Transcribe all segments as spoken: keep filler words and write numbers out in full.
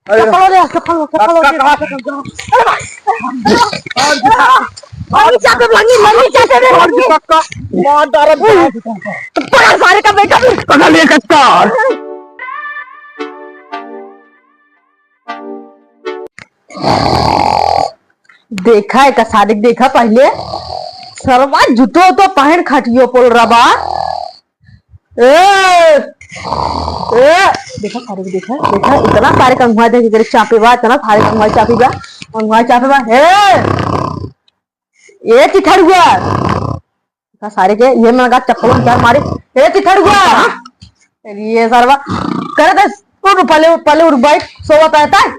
अरे। चप्पल दे, चप्पल, चप्पल दे। कक्का, कहाँ से? अरे भाई। अरे चाटे लगी, लगी, चाटे रे, लगी। कक्का, मार डाला। तो पकड़ सारे का बेटा। पकड़ ले कक्का। देखा है का सारे के, देखा पहले। सरवा जूतो तो पहन खटियो पोल रबा। ए, ए, देखा सारे के, देखा, देखा, इतना सारे कंघुआ देख के चापे बा, इतना सारे कंघुआ चापे बा, कंघुआ चापे बा। ए, ए चिथड़ुआ। देखा सारे के, ये मन का चप्पल उतार मारे। ए चिथड़ुआ। अरे ये सरवा। करे तो उठ, पहले, पहले उठ, बैठ, सोवत रहता है।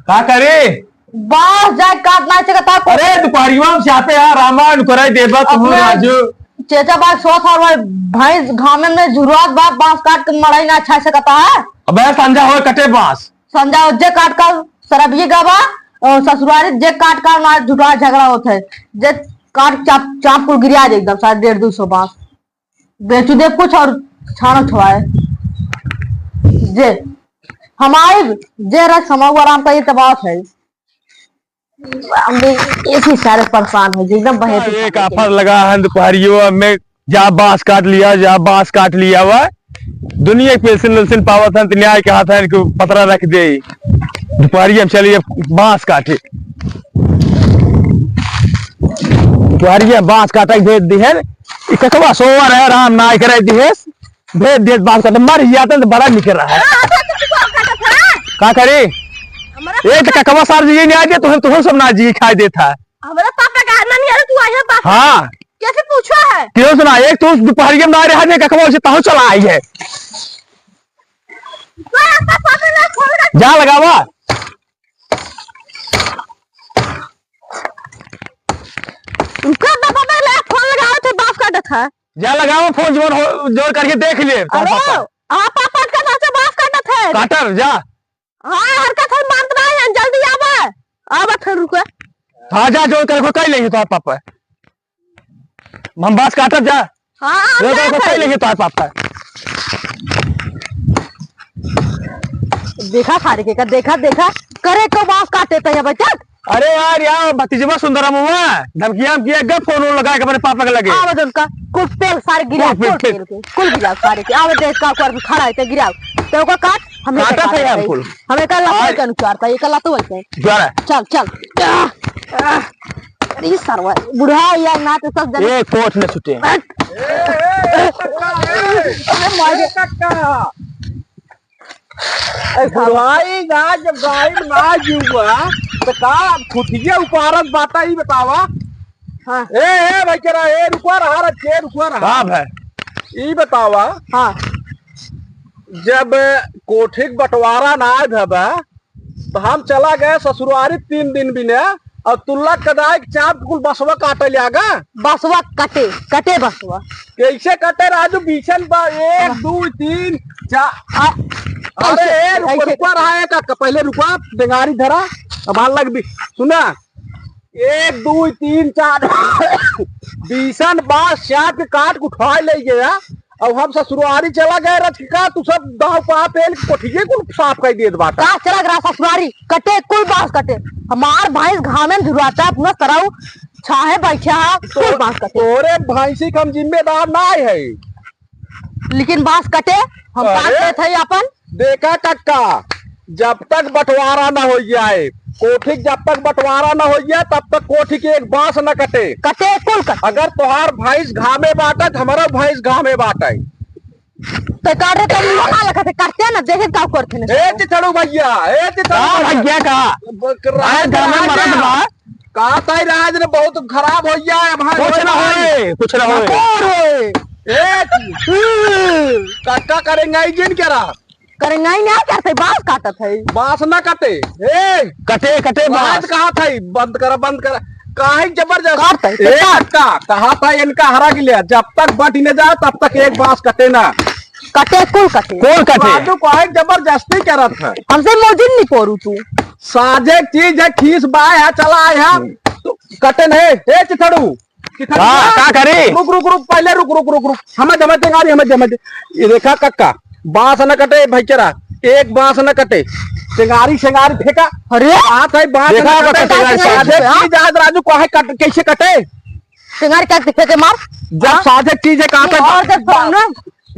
का करे? बांस जाए काट ना सकता को। अरे, दुपहरिया में चापे यार, रामायण कराई देबा तू अपने राजू। चेचा बा, सौ साल वाले भैंस घामे में झुरवात बा, बांस काट के मड़ाई ना अच्छा सकता है। अबे, संझा होए कटे बांस। संझा हो जे काट का सरबिये गावा, और ससुरारी जे काट का ना झुटवा झगड़ा होत है, जे काट चाप, चाप कुल गिरिया दे एकदम साढ़े डेढ़ दो सौ बांस। बेचू दे कुछ और छानो छुआए। जे हम आइब, जे रस हम आराम का ये तबास है। हम भी इसी सारे परेशान हो जी, एकदम बहे अरे, एक ऑफर लगा है दुपहरियो में, जा बांस काट लिया, जा बांस काट लिया हुआ। दुनिया के पेंशन वेंशन पावत है, तो न्याय के हाथ है, इनको पतरा रख दे। दुपहरिया में चलिए बांस काटे। दुपहरिया बांस काटे के भेज दिहे। ई ककवा सोवर है, आराम ना करे दिहे। भेज दिहे बांस काटे, मर जाते तो बड़ा निकल रहा है। हाँ, हाँ, तो तू कौन काटत है? का करी? हमारा ए, तो ककवा सार जी नहीं आ गया, तो हम, तो हम सब ना जी खाई देता है। हमारा पापा का आदमी है, तू आया पापा। हाँ। कैसे पूछा है? क्यों सुना? एक तो उस दुपहरिया में ना रहा, एक अखबार से ताहू चला आई है। तो आपका पापा ना खोल रहा। जा लगावा। उनका पापा पहले फोन लगाओ थे, बाप का डथा। जा लगावा फोन, जोर हो, जोर करके देख ले, तार हेलो, पापा। आप पापा का साथ से बाप का डथा है। काटर, जा। हाँ, हरकत है, मानत ना है, जल्दी आवा। आवा फिर रुको। हाँ, जा, जो कर, कर लेंगे तोहार पापा। हम बांस काटत जा। हाँ, हम जो कर, जात कर है। लेंगे तोहार पापा। देखा सारे के का, देखा, देखा, करे को बांस काटे तो ये बच्चा। अरे यार, यार, भतीजवा सुंदरमुआ, धमकिया, धमकिया, गप फोन वोन लगा के अपने पापा के लगे। आवा जो उनका, कुल तेल सारे गिरा, कुल कुल फेंक, कुल फेंक। तेल के, कुल गिरा सारे के। आवा देख का कर खड़ा है, ते गिराओ। ते ओका काट, हम एकर काटा काट था यार देते। कुल। हम एकर लतवा आज के अनुचार था, एकर लतवा के। द्वारा। चल, चल। आह, आह, अरे सरवा, बुढ़ा यार ना तो सब जन ए, कोठ न छूटे। हट। ए, ए, ए, कक्का, ए, अरे मार दे। ए, कक्का। ए, बुढ़ाई ना, जब गाय ना जीवा, तो का खुटिया उपारत बाटा, ई बतावा। हाँ। ए, ए, भाई, करा, ए, रुकवा रहा, रे, ए, रुकवा रहा। का भाई? ई बतावा। हाँ। जब कोठिक बंटवारा ना भवा, तो हम चला गए ससुरारी तीन दिन बिना, और तुल्ला कदाई के चाप कुल बसवा काटे ले आगा। बसवा कटे, कटे बसवा। कैसे कटे राजू? बीचन बा, एक, हाँ। दू, तीन, चार, आ, अरे, ऐसे, ए, रुक, ऐसे। रुकवा रहा है का, पहले रुकवा, डेंगारी धरा, अब हाल लग भी, सुना, एक, दू, तीन, चार, बीसन बांस चाप के काट के उठा ले गया। अब हम ससुरारी चला गए, रच का तू सब दाव पा पेल के कोठिए कुल साफ कर देत बाटा। का चला गया ससुरारी? कटे, कुल बांस कटे। हमार भैंस घामे में झुरवाता अपना सराऊ छाहे बैठा है, कुल तो, बांस कटे। तोरे भैंसी के हम जिम्मेदार ना है। लेकिन बांस कटे, हम अरे, काट लेत हई अपन। देखा कक्का, जब तक बंटवारा न हो जाए, कोठी के जब तक बंटवारा न हो जाए, तब तक कोठी के एक बांस न कटे। कटे, कुल कटे। अगर तोहार भैंस घामे बाटे, तो हमारा भैंस घामे बाटे। तो काटे तो मुंह ना लगा थे, काटते ना, देखे का करते ना। ए चिथड़ू भैया, ए चिथड़ू हाँ भैया। भैया का? ब-, अरे राज घर में राज मरद ना। बा। का ताई राज ने बहुत खराब हो गया है भाई। कुछ ना होए, कुछ ना होए। और होए। ए, हम्म। कक्का करेंगे जिन के रहा। करेंगे ही ना करते, बांस काटत है। बांस ना कटे। ए, कटे, कटे बांस बांस। कहा था, बंद करा, बंद करा। काहे जबरदस्त? काट है, ए, काट। कक्का, कहा था इनका हरा के लिया, जब तक बंट न जाए, तब तक एक बांस कटे ना। कटे, कुल कटे। कुल कटे। राजू काहे जबरदस्ती करत है? हमसे मौजिन नहीं पोरू तू। साजे चीज है, खीस बाय है, चला आय है। हम्म। तो कटे नहीं, ए चिथड़ू, चिथड़ू। का, का करी? रुक, रुक, रुक, पहले रुक, रुक, रुक, रुक। हमें, हमें दे, गाड़ी हमें दे, हमें दे। ये देखा कक्का, बांस न कटे, भाई चरा, एक बांस न कटे। टेंगारी, सेंगारी फेंका। अरे! बात है, बात देखा है, होगा कटे, टेंगारी, हाँ? साझे चीज आज राजू को है कट, कैसे कटे? टेंगारी काट के फेंके मार। जब हाँ? साझे चीज है, कहाँ पे और के फोन है?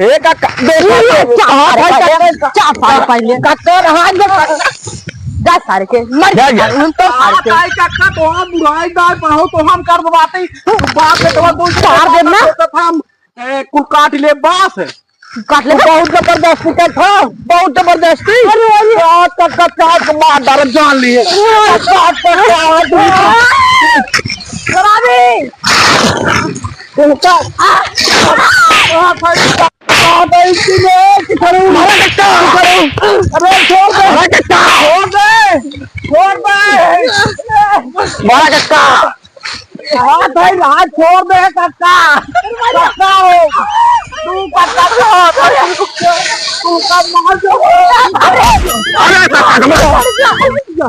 ए, का, का, देखा ये तो, क्या कहाँ सारे है, पाइले? कहाँ? क्या सारे पाइले? कक्का रहा है, जा सारे के, मर जा, जा। जा, उन तो सारे के। आ, ताई कक्का, तो हम बुढ़ाई दाई पाहो, तो हम कर दबाते, बाप के तो दो चार दिन ना। तो हम ए, कुल काट ले बास। काट ले। बहुत जबरदस्ती का था, बहुत जबरदस्ती। अरे, अरे। काट, काट, काट, काट, मार डाल, जान लिए। काट, काट, काट, काट। शराबी। उनका। आ, आ, भाई, काट, इसकी में, किधर हूँ? मारा कट्टा। अरे, छोड़ दे। मारा कट्टा। छोड़ दे। छोड़ दे। मारा कट्टा। हाथ है, हाथ छोड़ दे कक्का। कक्का हो। तू कक्का को, तू का मार दो। अरे कक्का,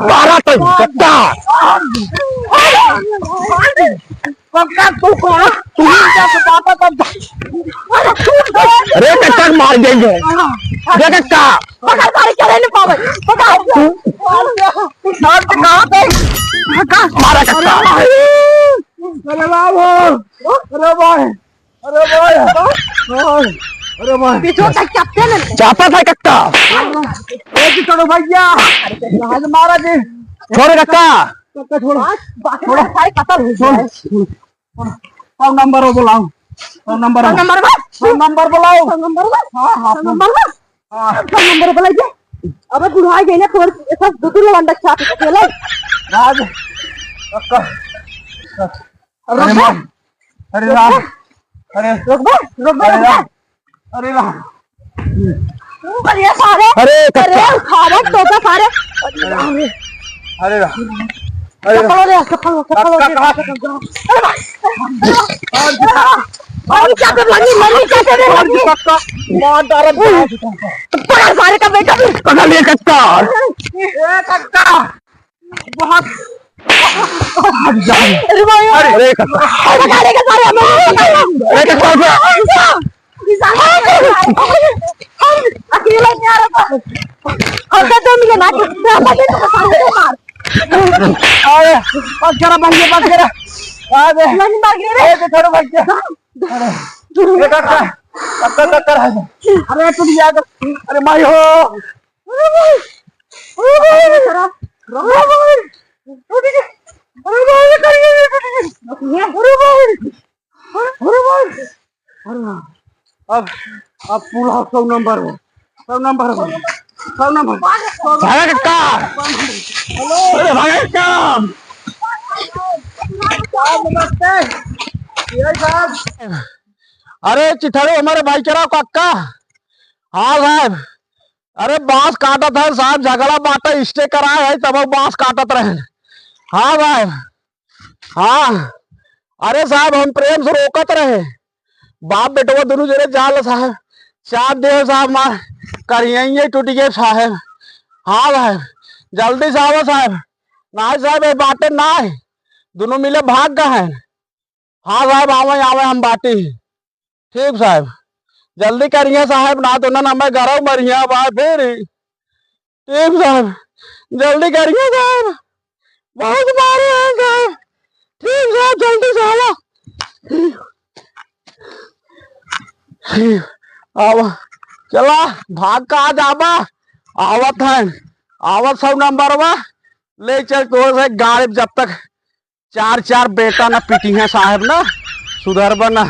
मारा तो कक्का। कक्का तू को, तू ही क्या बताता तब। अरे कक्का मार देंगे। अरे कक्का। पकड़, मारे, चले नहीं पावे। पकड़। तू नाम से कहाँ पे? कहाँ मारा कक्का? अरे बाबू, अरे भाई, अरे भाई, अरे भाई। पीछे तक चपटे ले। चापा था कक्का। ए, की करो भैया? आज मारा जी। छोड़ कक्का। कक्का छोड़ो। बाकी सारे कत्ल हो गए। छोड़, छोड़। सौ नंबर हो बुलाओ। सौ नंबर हो। सौ नंबर बा? सौ नंबर बुलाओ। सौ नंबर बा? हाँ, हाँ, सौ नंबर बा? हाँ। सौ नंबर बुलाइए। अबे बुढ़ा गए ना, तोर ये सब दो तीन लवंडा छाप के ले। राज, कक्का। अरे अरे रुक बे। राम, अरे राम, अरे रुक बे, रुक बे, अरे रुक बे। राम, अरे राम। तू करिए सारे। अरे कक्का। अरे उठावा टोका सारे। अरे राम रे। अरे राम। अरे राम। चप्पल ले, चप्पल, चप्पल ले। कक्का, कक्का। अरे भाई। अरे क्या कर लगी, मम्मी क्या कर रही है? कक्का, मार डाला। पकड़ सारे का बेटा भी। पकड़ ले कक्का। ए कक्का। बहुत। अरे भाई, अरे, अरे, अरे, अरे, अरे, अरे, अरे, अरे, अरे, अरे, अरे, अरे, अरे, अरे, अरे, अकेला नहीं आ रहा था। और क्या तुम ये ना, मैं बजे तो सारे को मार। अरे, बस करा, बस करा, बस करा। अरे, नहीं मार गिरे। ए, तो छोड़ो, भाग गया। अरे, ये कक्का, कक्का, कक्का रहा है। अरे, टूट गया तो। अरे, माई हो। अरे भाई, अरे भाई, अरे भाई, टूट गया। अरे भाई, ये करिए, ये टूट गया। अरे भाई, अरे भाई, अरे भाई। अब, अब पूरा सौ नंबर हो, सौ नंबर हो, सौ नंबर। भागा कक्का। हेलो। अरे भागा कक्का। साहब, नमस्ते। ये साहब। अरे चिथड़ू, हमारे भाई चराव कक्का। हाँ साहब, अरे बांस काटत है साहब, झगड़ा बाटे, stay कराए है तब बांस काटत रहे। हाँ साहब, हाँ, अरे साहब हम प्रेम से रोकत रहे, बाप बेटवा दुनू जने जाल साहब, चाप दे साहब, मार करिया टूट गए साहब। हाँ साहब, जल्दी से आवा साहब, ना साहब ये बाटे ना है, दुनू मिले भाग गए हैं। हाँ साहब, आवे, आवे, हम बाटी ही। ठीक साहब, जल्दी करिए साहब, ना तो ना, ना मैं गरम मरिया बा फिर। ठीक साहब, जल्दी करिए साहब, बहुत मारे हैं साहब। ठीक साहब, जल्दी से आवा। आवा, चला, भाग का आज आवा, आवत है, आवत सौ नंबर बा, ले चल तो से गाड़ी जब तक चार चार बेटा ना पिटिया साहब ना, सुधरबा ना।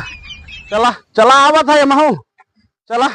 चला, चला आवत है महू, चला।